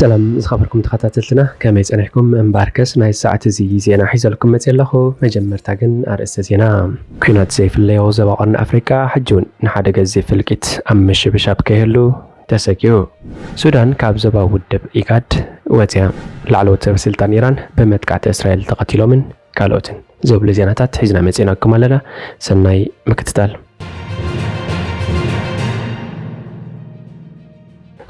ሰላም ዝኸበርኩም ተኸታተልትና፣ ከመይ ጸኒሕኩም? እምበኣርከስ ናይ ሰዓት እዚ ዜና ሒዘልኩም መጽእ ኣለኹ። መጀመርታ ግን ኣርእስተ ዜና። ኲናት ዘይፍለዮ ዞባ ቀርኒ ኣፍሪቃ ሕጂ እውን ንሓደ ገዚፍ ፍልቂት ኣብ ምሽብሻብ ከይህሉ ተሰጊኡ። ሱዳን ካብ ዞባ ውድብ ኢጋድ ወጽያ። ላዕለዎት ሰበ ስልጣን ኢራን ብመጥቃዕቲ እስራኤል ተቐቲሎምን ካልኦትን ዝብሉ ዜናታት ሒዝና መጺእናኩም ኣለና። ሰናይ ምክትታል።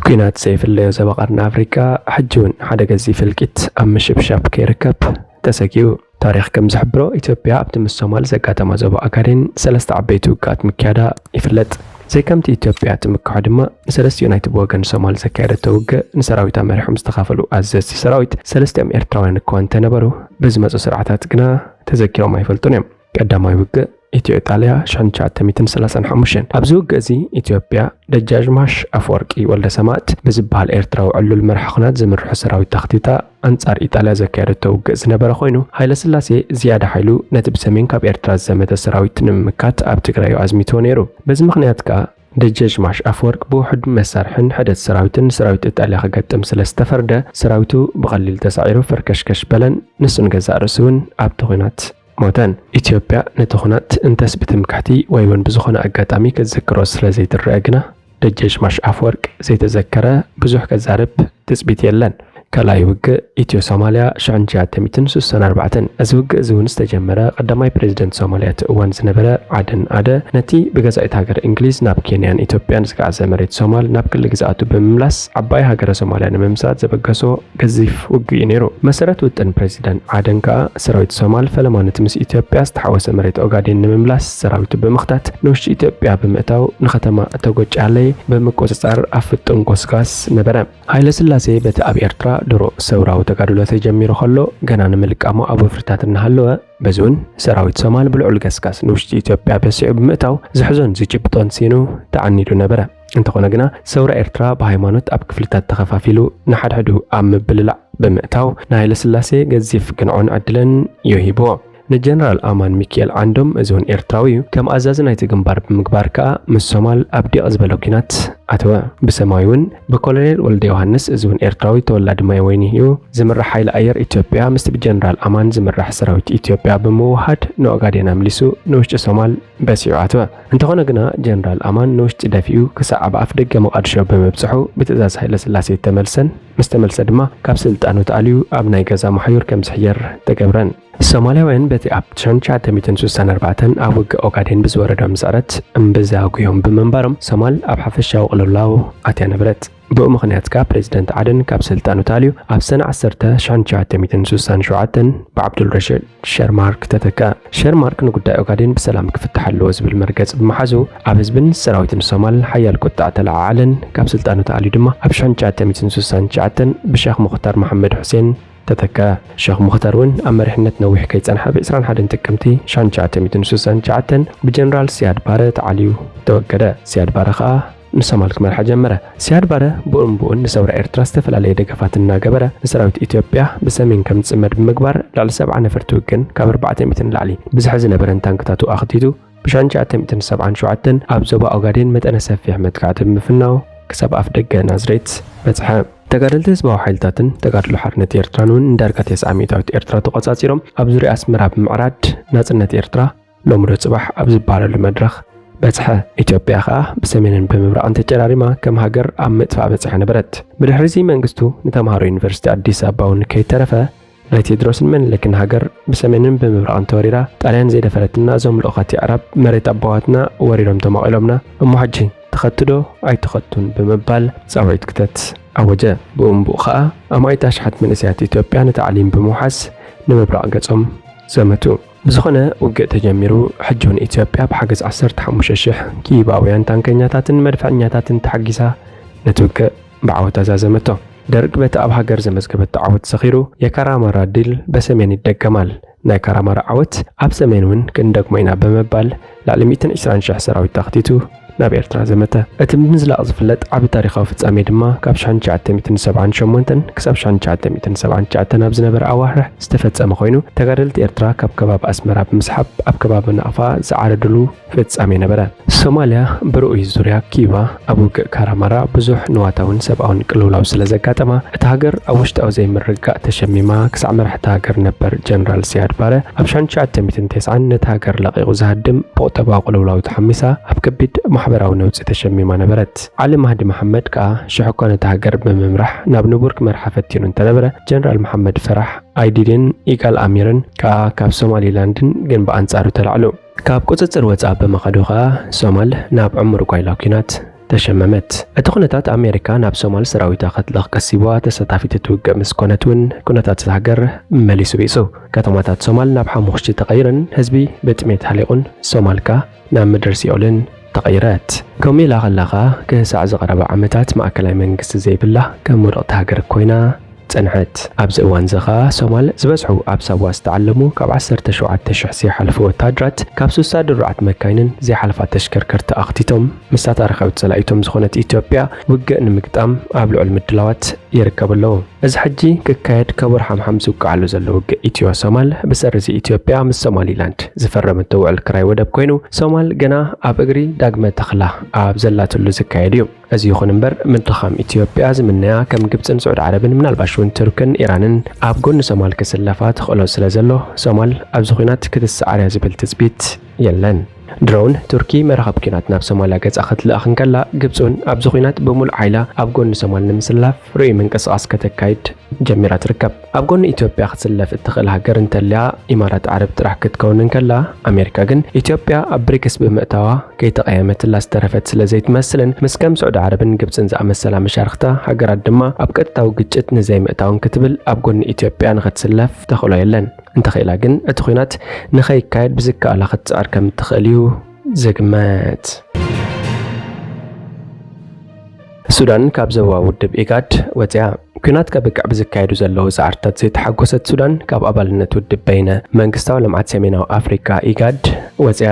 ኲናት ዘይፍለዮ ዞባ ቀርኒ ኣፍሪቃ ሕጂ እውን ሓደ ገዚፍ ፍልቂት ኣብ ምሽብሻብ ከይርከብ ተሰጊኡ። ታሪኽ ከም ዝሕብሮ፣ ኢትዮጵያ ኣብቲ ምስ ሶማል ዘጋጠማ ዞባ ኣጋዴን ሰለስተ ዓበይቲ ውግኣት ምክያዳ ይፍለጥ። ዘይከምቲ ኢትዮጵያ ትምክሖ ድማ፣ ንሰለስቲኡ ናይቲ ብወገን ሶማል ዘካየደቶ ውግእ ንሰራዊታ መሪሖም ዝተኻፈሉ ኣዘዝቲ ሰራዊት ሰለስቲኦም ኤርትራውያን እኳ እንተነበሩ፣ ብዝመጹ ስርዓታት ግና ተዘኪሮም ኣይፈልጡን እዮም። ቀዳማይ ውግእ ኢትዮ ኢጣልያ ሽሕን ትሽዓተ ሚእትን ሰላሳን ሓሙሽተን። ኣብዚ ውግእ እዚ ኢትዮጵያ ደጃዝማሽ ኣፈወርቂ ወልደ ሰማእት ብዝበሃል ኤርትራዊ ዕሉል መራሒ ኲናት ዝምርሑ ሰራዊት ተኽቲታ ኣንጻር ኢጣልያ ዘካየደቶ ውግእ ዝነበረ ኮይኑ፣ ሃይለስላሴ ዝያዳ ሓይሉ ነቲ ብሰሜን ካብ ኤርትራ ዝዘመተ ሰራዊት ንምምካት ኣብ ትግራይ እዩ ኣዝሚትዎ ነይሩ። በዚ ምኽንያት ከኣ ደጃዝማሽ ኣፈወርቅ ብውሑድ መሳርሕን ሕደት ሰራዊትን ሰራዊት ኢጣልያ ክገጥም ስለ ዝተፈርደ፣ ሰራዊቱ ብቐሊል ተሳዒሩ ፈርከሽከሽ በለን። ንሱን ገዛእ ርእሱ እውን ኣብቲ ኲናት ሞተን። ኢትዮጵያ ነቲ ኹናት እንተስ ብትምክሕቲ ወይ እውን ብዝኾነ ኣጋጣሚ ክትዝክሮ ስለ ዘይትረአ ግና፣ ደጃዝማች ኣፈወርቅ ዘይተዘከረ ብዙሕ ከዛርብ ትጽቢት የለን። ካልኣይ ውግእ ኢትዮ ሶማልያ ሽሕን ትሽዓተ ሚእትን ስሳን ኣርባዕተን። እዚ ውግእ እዚ እውን ዝተጀመረ ቀዳማይ ፕሬዚደንት ሶማልያ እቲ እዋን ዝነበረ ዓደን ኣደ ነቲ ብገዛኢት ሃገር እንግሊዝ ናብ ኬንያን ኢትዮጵያን ዝገዓዘ መሬት ሶማል ናብ ክሊ ግዝኣቱ ብምምላስ ዓባይ ሃገረ ሶማልያ ንምምሳት ዘበገሶ ገዚፍ ውግእ እዩ ነይሩ። መሰረት ውጥን ፕሬዚዳንት ዓደን ከኣ ሰራዊት ሶማል ፈለማ ነቲ ምስ ኢትዮጵያ ዝተሓወሰ መሬት ኦጋዴን ንምምላስ ሰራዊቱ ብምኽታት ንውሽጢ ኢትዮጵያ ብምእታው ንኸተማ ተጎጫለይ ብምቁጽጻር ኣብ ፍጡን ጎስጓስ ነበረ። ሃይለ ስላሴ በቲ ኣብ ኤርትራ ድሮ ሰውራዊ ተጋድሎ ተጀሚሩ ከሎ ገና ንምልቃሙ ኣብ ወፍርታት እናሃለወ በዚ እውን ሰራዊት ሶማል ብልዑል ገስጋስ ንውሽጢ ኢትዮጵያ በሲዑ ብምእታው ዝሕዞን ዝጭብጦን ሲኑ ተዓኒዱ ነበረ። እንተኾነ ግና ሰውራ ኤርትራ ብሃይማኖት ኣብ ክፍልታት ተኸፋፊሉ ንሓድሕዱ ኣብ ምብልላዕ ብምእታው ንሃይለ ስላሴ ገዚፍ ግንዖን ዕድልን እዩ ሂብዎ። ንጀነራል ኣማን ሚኪኤል ዓንዶም፣ እዚ እውን ኤርትራዊ እዩ፣ ከም ኣዛዚ ናይቲ ግንባር ብምግባር ከኣ ምስ ሶማል ኣብ ዲቕ ዝበለ ኲናት ኣተወ። ብሰማይ እውን ብኮሎኔል ወልደ ዮሃንስ፣ እዚ እውን ኤርትራዊ ተወላዲ ማይ ወይኒ እዩ፣ ዝምራሕ ሓይሊ ኣየር ኢትዮጵያ ምስቲ ብጀነራል ኣማን ዝምራሕ ሰራዊት ኢትዮጵያ ብምውሃድ ንኦጋዴን ኣምሊሱ ንውሽጢ ሶማል በሲዑ ኣተወ። እንተኾነ ግና ጀነራል ኣማን ንውሽጢ ደፊኡ ክሳዕ ኣብ ኣፍ ደገ መቓድሾ ብምብጽሑ ብትእዛዝ ሃይለ ስላሴ ተመልሰን፣ ምስ ተመልሰ ድማ ካብ ስልጣኑ ተኣልዩ ኣብ ናይ ገዛ ማሕዩር ከም ዝሕየር ተገብረን። ሶማልያውያን በቲ ኣብ ሽሕን ትሽዓተ ሚእትን ስሳን ኣርባዕተን ኣብ ውግእ ኦጋዴን ብዝወረዶም ስዕረት እምብዛ ኣጉዮም ብምንባሮም ሶማል ኣብ ሓፈሻዊ ቅልውላው ኣትያ ነበረት። ብኡ ምኽንያት ከኣ ፕሬዚደንት ዓደን ካብ ስልጣኑ ተኣልዩ ኣብ ሰነ ዓሰርተ ሽሕን ትሽዓተ ሚእትን ስሳን ሸውዓተን ብዓብዱል ረሽድ ሸርማርክ ተተክአ። ሸርማርክ ንጉዳይ ኦጋዴን ብሰላም ክፍታሕ ኣለዎ ዝብል መርገጺ ብምሓዙ ኣብ ህዝብን ሰራዊትን ሶማል ሓያል ቁጥዕ ተለዓዓለን። ካብ ስልጣኑ ተኣልዩ ድማ ኣብ ሽሕን ትሽዓተ ሚእትን ስሳን ትሽዓተን ብሸኽ ሙኽታር መሓመድ ሑሴን ተተክአ። ሸኽ ሙኽታር እውን ኣብ መሪሕነት ነዊሕ ከይጸንሐ ብ ዕስራን ሓደን ጥቅምቲ ሽሕን ትሽዓተ ሚእትን ስሳን ትሽዓተን ብጀነራል ሲያድ ባረ ተዓልዩ ተወገደ። ሲያድ ባረ ከኣ ንሶማል ክመርሓ ጀመረ። ሲያድ ባረ ብኡን ብኡን ንሰውራ ኤርትራ ዝተፈላለየ ደገፋት እናገበረ ንሰራዊት ኢትዮጵያ ብሰሜን ከም ዝጽመድ ብምግባር ልዕሊ ሰብዓ ነፈርቲ ውግእን ካብ ኣርባዕተ ሚእቲ ንላዕሊ ብዝሒ ዝነበረን ታንክታቱ ኣኽቲቱ ብሽሕን ትሽዓተ ሚእትን ሰብዓን ሸውዓተን ኣብ ዞባ ኦጋዴን መጠነ ሰፊሕ መጥቃዕቲ ብምፍናው ክሳብ ኣፍ ደገ ናዝሬት በጽሐ። ተጋደልቲ ህዝባዊ ሓይልታትን ተጋድሎ ሓርነት ኤርትራን እውን ንዳርጋ ተስዓ ሚእታዊት ኤርትራ ተቖጻጺሮም ኣብ ዙርያ ኣስመራ ብምዕራድ ናጽነት ኤርትራ ሎሚ ዶ ጽባሕ ኣብ ዝበሃለሉ መድረኽ በጽሐ። ኢትዮጵያ ከኣ ብሰሜንን ብምብራቕን ተጨራሪማ ከም ሃገር ኣብ ምጥፋእ በጺሓ ነበረት። ብድሕሪ እዚ መንግስቱ ንተምሃሮ ዩኒቨርሲቲ ኣዲስ ኣበባ እውን ከይተረፈ ናይ ቴድሮስን ምኒልክን ሃገር ብሰሜንን ብምብራቕን ተወሪራ ጣልያን ዘይደፈረትና እዞም ልኡኻት የዕራብ መሬት ኣቦዋትና ወሪሮም ተማቒሎምና እሞ ሕጂ ትኸቱ ዶ ኣይትኸቱን ብምባል ጻውዒት ክተት ኣወጀ። ብኡ እምብኡ ከኣ ኣማኢት ኣሽሓት መንእሰያት ኢትዮጵያ ንታዕሊም ብምውሓስ ንምብራቕ ገጾም ዘመቱ። ብዝኾነ ውግእ ተጀሚሩ፣ ሕጂ እውን ኢትዮጵያ ብሓገዝ ዓሰርተ ሓሙሽተ ሽሕ ኪዩባውያን ታንከኛታትን መድፈኛታትን ተሓጊሳ ነቲ ውግእ ብዓወት ኣዛዘመቶ። ደርግ በቲ ኣብ ሃገር ዘመዝገበቶ ዓወት ሰኺሩ የካራማራ ድል በሰሜን ይደገማል፣ ናይ ካራማራ ዓወት ኣብ ሰሜን እውን ክንደግሞ ኢና ብምባል ልዕሊ ሚእትን ዕስራን ሽሕ ሰራዊት ኣኽቲቱ ናብ ኤርትራ ዘመተ። እቲ ብምዝላቕ ዝፍለጥ ዓቢ ታሪኻዊ ፍጻሜ ድማ ካብ ሽሕን ትሽዓተ ሚእትን ሰብዓን ሸሞንተን ክሳብ ሽሕን ትሽዓተ ሚእትን ሰብዓን ትሽዓተን ኣብ ዝነበረ ኣዋርሕ ዝተፈጸመ ኮይኑ፣ ተጋደልቲ ኤርትራ ካብ ከባቢ ኣስመራ ብምስሓብ ኣብ ከባቢ ናቕፋ ዝዓረድሉ ፍጻሜ ነበረ። ሶማልያ ብርኡይ ዙርያ ኪባ ኣብ ውግእ ካራማራ ብዙሕ ንዋታውን ሰብኣውን ቅልውላው ስለ ዘጋጠማ፣ እታ ሃገር ኣብ ውሽጣዊ ዘይምርግጋእ ተሸሚማ ክሳዕ መራሕቲ ሃገር ነበር ጀነራል ሲያድ ባረ ኣብ ሽሕን ትሽዓተ ሚእትን ተስዓን ነታ ሃገር ለቒቑ ዝሃድም ብቑጠባዊ ቅልውላው ተሓሚሳ ኣብ ከቢድ ማሕበራዊ ነውጺ ተሸሚማ ነበረት። ዓሊ ማህዲ መሓመድ ከኣ ሽሕ እኳ ነታ ሃገር ብምምራሕ ናብ ንቡር ክመርሓ ፈቲኑ እንተነበረ፣ ጀነራል መሓመድ ፈራሕ ኣይዲድን ኢጋል ኣሚርን ከኣ ካብ ሶማሊላንድን ግን ብኣንጻሩ ተላዕሉ። ካብ ቁጽጽር ወጻ ብምኻዱ ከኣ ሶማል ናብ ዕሙር ጓይላ ኲናት ተሸመመት። እቲ ኩነታት ኣሜሪካ ናብ ሶማል ሰራዊታ ክትልእኽ ቀሲብዋ ተሳታፊት እቲ ውግእ ምስ ኮነት እውን ኩነታት እታ ሃገር መሊሱ ቢሱ። ከተማታት ሶማል ናብ ሓሙኽሽቲ ተቐይረን ህዝቢ ብጥሜት ሃሊቑን ሶማል ከኣ ናብ ምድሪ ሲኦልን ተቐይረት። ከምኡ ኢላ ከላ ከኣ ክህሳዕ ዝቐረበ ዓመታት ማእከላይ መንግስቲ ዘይብላ ከም ውድቕቲ ሃገር ኮይና ጸንሐት። ኣብዚ እዋን እዚ ኸኣ ሶማል ዝበዝሑ ኣብ ሳዋ ዝተዓለሙ ካብ ዓሰርተ ሸውዓተ ሽሕ ዘይሓልፉ ወታደራት ካብ ሱሳ ድሩዓት መካይንን ዘይሓልፋ ተሽከርከርቲ ኣኽቲቶም ምስታ ታሪኻዊት ጸላኢቶም ዝኾነት ኢትዮጵያ ውግእ ንምግጣም ኣብ ልዑል ምድላዋት ይርከቡ ኣለዉ። እዚ ሕጂ ክካየድ ከቡር ሓምሓም ዝውቅዓሉ ዘሎ ውግእ ኢትዮ ሶማል ብሰሪ እዚ ኢትዮጵያ ምስ ሶማሊላንድ ዝፈረመቶ ውዕል ክራይ ወደብ ኮይኑ ሶማል ገና ኣብ እግሪ ዳግመ ተኽላ ኣብ ዘላትሉ ዝካየድ እዩ። እዚ ይኹን እምበር ምድኻም ኢትዮጵያ ዝምነያ ከም ግብጽን ስዑድ ዓረብን ምናልባሽ እውን ቱርክን ኢራንን ኣብ ጎኒ ሶማል ክስለፋ ተኽእሎ ስለ ዘሎ ሶማል ኣብዚ ኹናት ክትሰዓር እያ ዝብል ትጽቢት የለን። ድሮ እውን ቱርኪ መራኸብ ኲናት ናብ ሶማልያ ገጻ ክትልእኽ እንከላ ግብጽ እውን ኣብዚ ኹናት ብምሉእ ሓይላ ኣብ ጎኒ ሶማል ንምስላፍ ርኡይ ምንቅስቓስ ከተካይድ ጀሚራ ትርከብ። ኣብ ጎኒ ኢትዮጵያ ክትስለፍ እትኽእል ሃገር እንተልያ ኢማራት ዓረብ ጥራሕ ክትከውን እንከላ ኣሜሪካ ግን ኢትዮጵያ ኣብ ብሪክስ ብምእታዋ ከይተቐየመትላ ዝተረፈት ስለ ዘይትመስልን ምስ ከም ስዑዲ ዓረብን ግብጽን ዝኣመሰላ መሻርኽታ ሃገራት ድማ ኣብ ቀጥታዊ ግጭት ንዘይምእታውን ክትብል ኣብ ጎኒ ኢትዮጵያ ንኽትስለፍ ተኽእሎ የለን። እንተኽኢላ ግን እቲ ኹናት ንኸይካየድ ብዝከኣላ ክትጽዕር ከም እትኽእል እዩ ዝግመት። ሱዳን ካብ ዞባዊ ውድብ ኢጋድ ወጽያ። ኲናት ከብቅዕ ብዝካየዱ ዘለዉ ጻዕርታት ዘይተሓጎሰት ሱዳን ካብ ኣባልነት ውድብ በይነ መንግስታዊ ልምዓት ሰሜናዊ ኣፍሪካ ኢጋድ ወጽያ።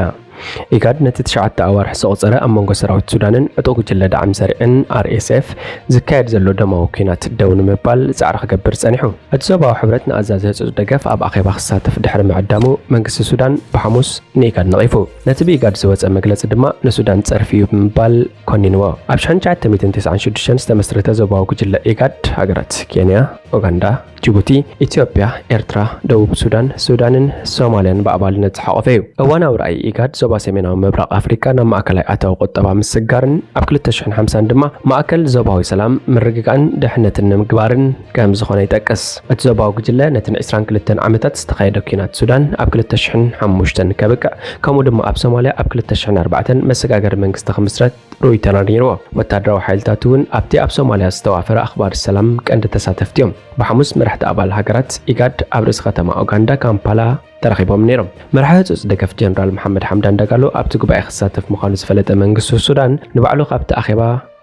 ኢጋድ ነቲ ትሽዓተ ኣዋርሕ ዘቑጸረ ኣብ መንጎ ሰራዊት ሱዳንን ዕጡቕ ጉጅለ ዳዕም ሰሪዕን ኣር ኤስ ኤፍ ዝካየድ ዘሎ ደማዊ ኲናት ደው ንምባል ጻዕሪ ክገብር ጸኒሑ። እቲ ዞባዊ ሕብረት ንኣዛዚ ህጹጽ ደገፍ ኣብ ኣኼባ ክሳተፍ ድሕሪ ምዕዳሙ መንግስቲ ሱዳን ብሓሙስ ንኢጋድ ነቒፉ። ነቲ ብኢጋድ ዝወጸ መግለጺ ድማ ንሱዳን ጸርፊ እዩ ብምባል ኮኒንዎ። ኣብ ሽሕን ትሽዓተ ሚእትን ተስዓን ሽዱሽተን ዝተመስረተ ዞባዊ ጉጅለ ኢጋድ ሃገራት ኬንያ፣ ኡጋንዳ፣ ጅቡቲ፣ ኢትዮጵያ፣ ኤርትራ፣ ደቡብ ሱዳን፣ ሱዳንን ሶማልያን ብኣባልነት ዝሓቖፈ እዩ። እዋናዊ ራእይ ኢጋድ ዞባ ሰሜናዊ ምብራቕ ኣፍሪቃ ናብ ማእከላይ ኣታዊ ቁጠባ ምስጋርን ኣብ ክልተ ሽሕን ሓምሳን ድማ ማእከል ዞባዊ ሰላም፣ ምርግጋእን ድሕነትን ንምግባርን ከም ዝኾነ ይጠቅስ። እቲ ዞባዊ ጉጅለ ነተን ዕስራን ክልተን ዓመታት ዝተኻየደ ኲናት ሱዳን ኣብ ክልተ ሽሕን ሓሙሽተን ከብቅዕ ከምኡ ድማ ኣብ ሶማልያ ኣብ ክልተ ሽሕን ኣርባዕተን መሰጋገሪ መንግስቲ ክምስረት ሮይተር ነይርዎ። ወታደራዊ ሓይልታት እውን ኣብቲ ኣብ ሶማልያ ዝተዋፈረ ኣኽባሪ ሰላም ቀንዲ ተሳተፍቲ እዮም። ብሓሙስ መራሕቲ ኣባል ሃገራት ኢጋድ ኣብ ርእሲ ከተማ ኡጋንዳ ካምፓላ ተራኺቦም ነይሮም። መራሒ ህጹጽ ደገፍ ጀነራል መሓመድ ሓምዳን ዳጋሎ ኣብቲ ጉባኤ ክሳተፍ ምዃኑ ዝፈለጠ መንግስቱ ሱዳን ንባዕሉ ካብቲ ኣኼባ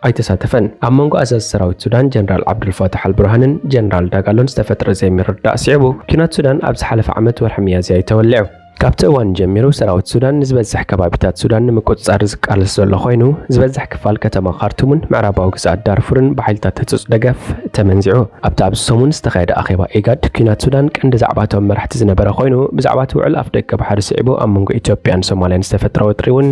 ኣይተሳተፈን። ኣብ መንጎ ኣዛዚ ሰራዊት ሱዳን ጀነራል ዓብዱልፋታሕ ኣልቡርሃንን ጀነራል ዳጋሎን ዝተፈጥረ ዘይምርዳእ ስዒቡ ኲናት ሱዳን ኣብ ዝሓለፈ ዓመት ወርሒ ሚያዝያ እዩ ተወሊዑ። ካብቲ እዋን ጀሚሩ ሰራዊት ሱዳን ንዝበዝሕ ከባቢታት ሱዳን ንምቁጽጻር ዝቃለስ ዘሎ ኮይኑ ዝበዝሕ ክፋል ከተማ ካርቱምን ምዕራባዊ ግዝኣት ዳርፉርን ብሓይልታት ህጹጽ ደገፍ ተመንዚዑ። ኣብቲ ኣብዚ ሰሙን ዝተኻየደ ኣኼባ ኢጋድ ኲናት ሱዳን ቀንዲ ዛዕባቶም መራሕቲ ዝነበረ ኮይኑ ብዛዕባ እቲ ውዕል ኣፍደገ ባሕሪ ስዒቡ ኣብ መንጎ ኢትዮጵያን ሶማልያን ዝተፈጥረ ወጥሪ እውን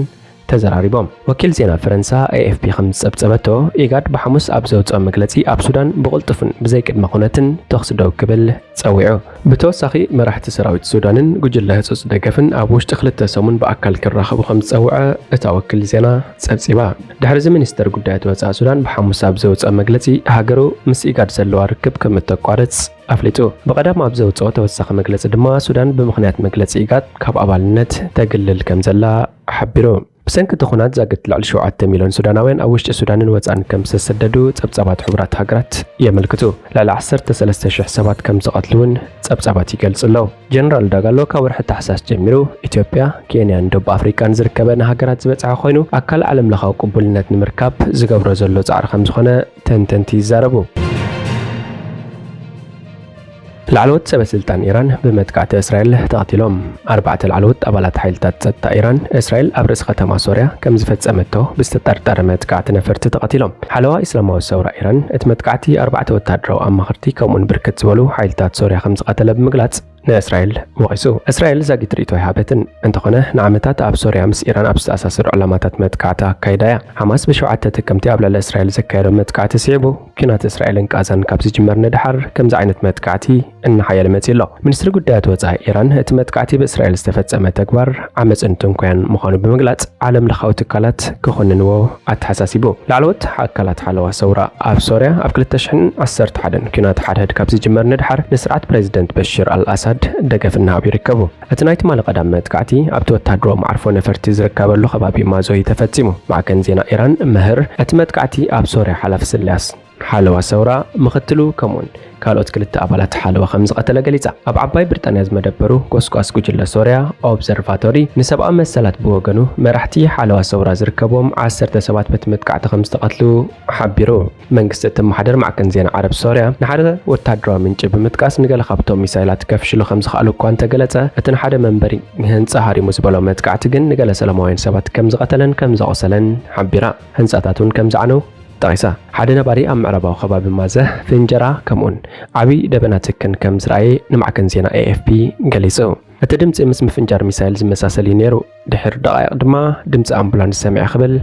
ተዘራሪቦም። ወኪል ዜና ፈረንሳ ኤ ኤፍ ፒ ከም ዝጸብጸበቶ ኢጋድ ብሓሙስ ኣብ ዘውጽኦ መግለጺ ኣብ ሱዳን ብቕልጡፍን ብዘይቅድመ ኩነትን ተኹሲ ደው ክብል ጸዊዑ። ብተወሳኺ መራሕቲ ሰራዊት ሱዳንን ጉጅለ ህጹጽ ደገፍን ኣብ ውሽጢ ክልተ ሰሙን ብኣካል ክራኸቡ ከም ዝጸውዐ እታ ወኪል ዜና ጸብጺባ። ድሕሪ እዚ ሚኒስተር ጉዳያት ወጻኢ ሱዳን ብሓሙስ ኣብ ዘውጽኦ መግለጺ ሃገሩ ምስ ኢጋድ ዘለዋ ርክብ ከም እተቋርጽ ኣፍሊጡ። ብቐዳም ኣብ ዘውጽኦ ተወሳኺ መግለጺ ድማ ሱዳን ብምኽንያት መግለጺ ኢጋድ ካብ ኣባልነት ተግልል ከም ዘላ ሓቢሩ። ብሰንኪ እቲ ኹናት ዛግት ልዕሊ ሸውዓተ ሚልዮን ሱዳናውያን ኣብ ውሽጢ ሱዳንን ወጻእን ከም ዝተሰደዱ ጸብጻባት ሕቡራት ሃገራት የመልክቱ። ልዕሊ ዓሰርተ ሰለስተ ሽሕ ሰባት ከም ዝቐትሉ እውን ጸብጻባት ይገልጹ ኣለዉ። ጀነራል ዳጋሎ ካብ ወርሒ ታሕሳስ ጀሚሩ ኢትዮጵያ፣ ኬንያን ደቡብ ኣፍሪቃን ዝርከበ ንሃገራት ዝበጽሐ ኮይኑ ኣካል ዓለም ለኻዊ ቅቡልነት ንምርካብ ዝገብሮ ዘሎ ጻዕሪ ከም ዝኾነ ተንተንቲ ይዛረቡ። ላዕለዎት ሰበ ስልጣን ኢራን ብመጥቃዕቲ እስራኤል ተቐቲሎም። ኣርባዕተ ላዕለዎት ኣባላት ሓይልታት ጸጥታ ኢራን፣ እስራኤል ኣብ ርእሲ ከተማ ሶርያ ከም ዝፈጸመቶ ብዝተጠርጠረ መጥቃዕቲ ነፈርቲ ተቐቲሎም። ሓለዋ እስላማዊ ሰውራ ኢራን፣ እቲ መጥቃዕቲ ኣርባዕተ ወታደራዊ ኣማኸርቲ ከምኡን ብርክት ዝበሉ ሓይልታት ሶርያ ከም ዝቐተለ ብምግላጽ፣ ንእስራኤል ወቒሱ። እስራኤል ዛጊት ርእይቶ ኣይሃበትን። እንተኾነ፣ ንዓመታት ኣብ ሶርያ ምስ ኢራን ኣብ ዝተኣሳሰሩ ዕላማታት መጥቃዕቲ ኣካይዳ እያ። ሓማስ ብሸውዓተ ጥቅምቲ ኣብ ልዕሊ እስራኤል ዘካየዶ መጥቃዕቲ ስዒቡ፣ ኲናት እስራኤልን ቃዛን ካብ ዝጅመር ንድሓር ከምዚ ዓይነት መጥቃዕቲ እናሓየለ መጺኡ ኣሎ። ሚኒስትሪ ጉዳያት ወጻኢ ኢራን፣ እቲ መጥቃዕቲ ብእስራኤል ዝተፈጸመ ተግባር ዓመጽን ትንኮያን ምዃኑ ብምግላጽ፣ ዓለም ለኻዊ ትካላት ክኾንንዎ ኣተሓሳሲቡ። ላዕለዎት ኣካላት ሓለዋ ሰውራ ኣብ ሶርያ ኣብ ክልተ ሽሕን ዓሰርተ ሓደን ኲናት ሓድሕድ ካብ ዝጅመር ንድሓር ንስርዓት ፕሬዚደንት በሽር ኣልኣሳድ ደገፍ እናሃቡ ይርከቡ። እቲ ናይ ትማሊ ቀዳም መጥቃዕቲ ኣብቲ ወታደራዊ መዓርፎ ነፈርቲ ዝርከበሉ ከባቢ ማዞ እዩ ተፈጺሙ። ማዕከን ዜና ኢራን መህር እቲ መጥቃዕቲ ኣብ ሶርያ ሓላፊ ስለያ ሓለዋ ሰውራ፣ ምኽትሉ ከምኡውን ካልኦት ክልተ ኣባላት ሓለዋ ከም ዝቐተለ ገሊጻ። ኣብ ዓባይ ብሪጣንያ ዝመደበሩ ጎስጓስ ጉጅለ ሶርያ ኦብዘርቫቶሪ ንሰብኣዊ መሰላት ብወገኑ፣ መራሕቲ ሓለዋ ሰውራ ዝርከብዎም ዓሰርተ ሰባት በቲ መጥቃዕቲ ከም ዝተቐትሉ ሓቢሩ። መንግስቲ እተመሓደር ማዕከን ዜና ዓረብ ሶርያ ንሓደ ወታደራዊ ምንጪ ብምጥቃስ፣ ንገለ ካብቶም ሚሳይላት ከፍሽሉ ከም ዝኸኣሉ እኳ እንተገለጸ፣ እቲ ንሓደ መንበሪ ህንጻ ሃሪሙ ዝበሎ መጥቃዕቲ ግን ንገለ ሰላማውያን ሰባት ከም ዝቐተለን ከም ዘቑሰለን ሓቢራ። ህንጻታት እውን ከም ዝዓነው ጠቒሳ። ሓደ ነባሪ ኣብ ምዕራባዊ ከባቢ ማዘ ፍንጀራ ከምኡን ዓቢ ደበና ትክን ከም ዝረኣየ ንማዕከን ዜና ኤ ኤፍ ፒ ገሊጹ። እቲ ድምጺ ምስ ምፍንጃር ሚሳይል ዝመሳሰል እዩ ነይሩ። ድሕሪ ደቓይቕ ድማ ድምጺ ኣምቡላንስ ሰሚዐ ክብል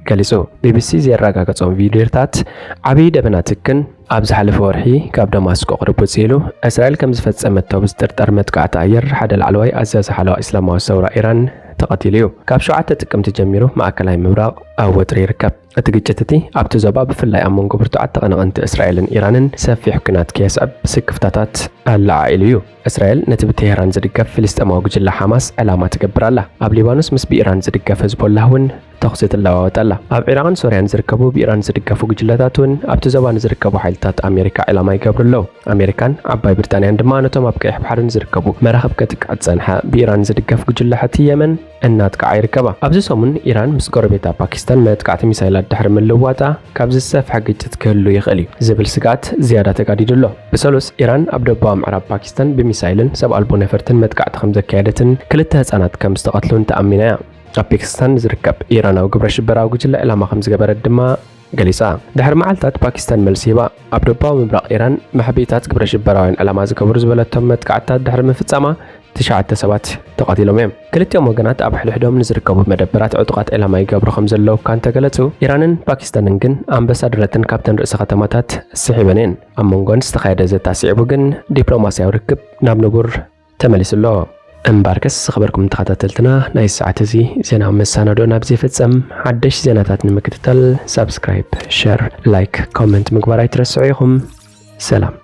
ገሊጹ። ቢ ቢ ሲ ዘረጋገጾም ቪድዮታት ዓቢ ደበና ትክን ኣብ ዝሓለፈ ወርሒ ካብ ደማስቆ ቅርብ ውጽእ ኢሉ እስራኤል ከም ዝፈጸመቶ ብዝጥርጠር መጥቃዕቲ ኣየር ሓደ ላዕለዋይ ኣዛዚ ሓለዋ እስላማዊ ሰውራ ኢራን ተቐቲሉ እዩ። ካብ ሸውዓተ ጥቅምቲ ጀሚሩ ማእከላይ ምብራቕ ኣብ ወጥሪ ይርከብ። እቲ ግጭት እቲ ኣብቲ ዞባ ብፍላይ ኣብ መንጎ ብርቱዓት ተቐናቐንቲ እስራኤልን ኢራንን ሰፊሕ ኲናት ከየስዕብ ስክፍታታት ኣለዓዒሉ እዩ። እስራኤል ነቲ ብቴህራን ዝድገፍ ፍልስጤማዊ ጉጅለ ሓማስ ዕላማ ትገብር ኣላ። ኣብ ሊባኖስ ምስ ብኢራን ዝድገፍ ህዝቦላህ እውን ተኹሲ ትለዋወጥ ኣላ። ኣብ ዒራቕን ሶርያን ዝርከቡ ብኢራን ዝድገፉ ጉጅለታት እውን ኣብቲ ዞባ ንዝርከቡ ሓይልታት ኣሜሪካ ዕላማ ይገብሩ ኣለዉ። ኣሜሪካን ዓባይ ብሪጣንያን ድማ ነቶም ኣብ ቀይሕ ባሕሪ ንዝርከቡ መራኽብ ከጥቅዕ ዝጸንሐ ብኢራን ዝድገፍ ጉጅለ ሕቲ የመን እናጥቅዓ ይርከባ። ኣብዚ ሰሙን ኢራን ምስ ጎረቤታ ፓኪስታን መጥቃዕቲ ሚሳይላት ድሕሪ ምልውዋጣ፣ ካብዚ ዝሰፍሐ ግጭት ክህሉ ይኽእል እዩ ዝብል ስግኣት ዝያዳ ተጋዲዱ ኣሎ። ብሰሉስ ኢራን ኣብ ደቡባዊ ምዕራብ ፓኪስታን ብሚሳይልን ሰብ ኣልቦ ነፈርትን መጥቃዕቲ ከም ዘካየደትን ክልተ ህጻናት ከም ዝተቐትሉን ተኣሚና እያ። ኣብ ፓኪስታን ዝርከብ ኢራናዊ ግብረ ሽበራዊ ጉጅለ ዕላማ ከም ዝገበረት ድማ ገሊጻ። ድሕሪ መዓልታት ፓኪስታን መልሲ ሂባ። ኣብ ደቡባዊ ምብራቕ ኢራን መሕቢታት ግብረ ሽበራውያን ዕላማ ዝገበሩ ዝበለቶም መጥቃዕትታት ድሕሪ ምፍጻማ ትሽዓተ ሰባት ተቐቲሎም እዮም። ክልቲኦም ወገናት ኣብ ሕድሕዶም ንዝርከቡ መደበራት ዕጡቓት ዕላማ ይገብሩ ከም ዘለዉ እኳ እንተገለጹ፣ ኢራንን ፓኪስታንን ግን ኣምባሳደራተን ካብተን ርእሰ ከተማታት ስሒበን እየን። ኣብ መንጎን ዝተኻየደ ዘተ ስዒቡ ግን ዲፕሎማስያዊ ርክብ ናብ ንቡር ተመሊሱ ኣሎ። እምበኣርከስ ዝኸበርኩም ተኸታተልትና፣ ናይ ሰዓት እዚ ዜና መሰናዶ ናብዚ ይፍጸም። ሓደሽ ዜናታት ንምክትታል ሳብስክራይብ፣ ሸር፣ ላይክ፣ ኮመንት ምግባር ኣይትረስዑ ኢኹም። ሰላም።